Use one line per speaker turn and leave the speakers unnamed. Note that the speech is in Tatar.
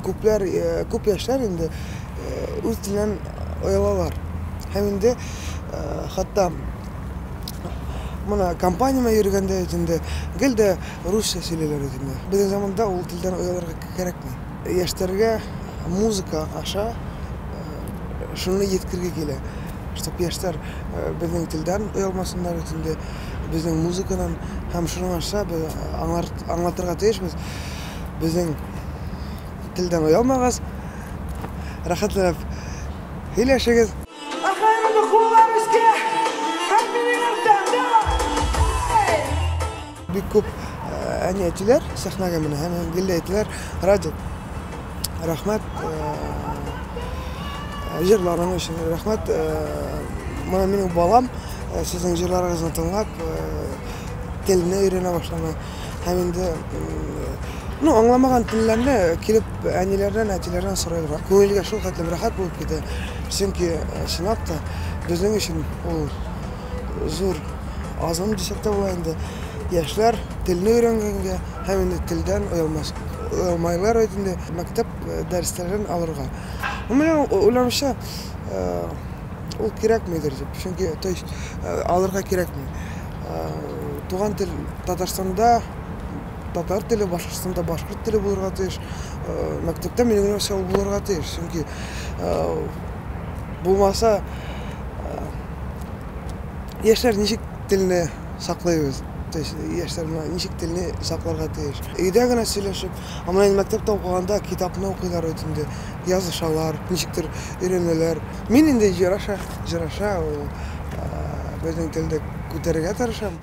Күпләр, күп яшьләр инде үз теленнән оялалар. Һәм инде хәтта моны компаниямә йөргәндә инде гел дә русча сөйлиләр инде. Безнең заманда ул телдән оялырга кирәкми. Яшьләргә музыка аша шуны җиткергә килә, чтоб яшьләр безнең телдән оялмасыннар инде, безнең музыкадан һәм шуның аша без аңлатырга тиешбез. Безнең телдән оялмагыз, рәхәтләнеп һөйләшегез.
Куллар өскә һәм минем арттан, давай!
Бик күп әни әтиләр сәхнәгә менә һәм гел дә әйтәләр, Радик, рәхмәт җырларың өчен, рәхмәт, менә минем балам сезнең җырларыгызны тыңлап, телне өйрәнә башлады. Һәм инде, ну, аңламаган телләрне килеп әниләрдән, әтиләрдән сорыйлар. Күңелгә шул хәтлем рәхәт булып китә. Чөнки чынлап та безнең өчен ул зур азым дисәк тә була инде. Яшьләр телне өйрәнгәнгә һәм инде телдән оялмас, оялмайлар бит инде мәктәп дәресләрен алырга. Минем уйлавымча, ул кирәкмидер дип. Чөнки, то есть, алырга кирәкми. Туган тел Татарстанда татар теле, Башкортстанда башкорт теле булырга тиеш. Мәктәптә минем уйлавымча ул булырга тиеш. Чөнки булмаса яшьләр ничек телне саклыйбыз? То есть яшьләр ничек телне сакларга тиеш? Өйдә генә сөйләшеп, ә менә инде мәктәптә укыганда китапны укыйлар бит инде, язышалар, ничектер өйрәнәләр. Мин инде җыр аша, җыр аша ул безнең телне күтәрергә тырышам.